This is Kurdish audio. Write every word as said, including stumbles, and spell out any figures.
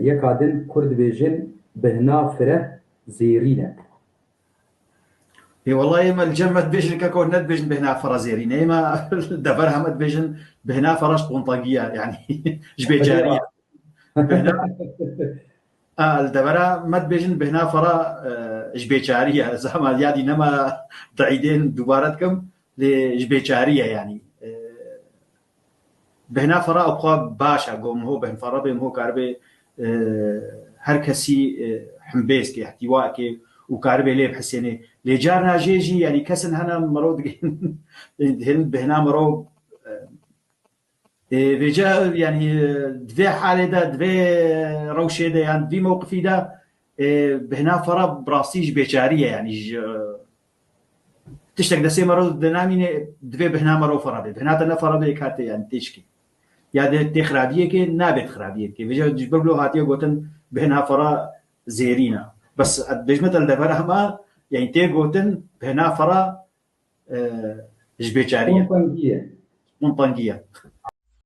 Yeka din Kurd dibêjin bihna fire zêrîn e. Ê wellahî me li cem me dibêjin keko ne dibêjin bihna fire zêrîn e. Êma dever heme dibêjin bihna fire ji qontagiya, yanî ji bêçariya. Bihna, a, li devera me dibêjin bihna fire, e, ji bêçariya. Zama yadî nema di îdên dubare dikim, lê ji bêçariya yanî. E, Bihna fere ew xwe baş e, go min ho bihn fere bê, min ho karibe, e, her kesî, e, himbêz ke, îhtîwa ke û karibe lê bihisênê. Lê carna jê jî, yanî kesin hene mero digihên, dihên bihna mero, e, e, vêca, yanî, e, di vê halê de, di vê rewşê de, yan di vî mewqifî de, e, bihna fere bi rastî ji bêçarî ye, yanî ji, e, tiştek destê mero dinamîne, divê bihna mero fere be. Bihna te ne fere be, kar tê, yanî tê çikê. Ya de tê xirabiyekê, nabêt xirabiyekê. Vêca ji ber wilo hatiye gotin bihna fere zêrîn e. Bes ez dibêjme te li devera me, yanî tê gotin bihna fere, e, ji bêçarî ye. Qontagiye. Qontagiye.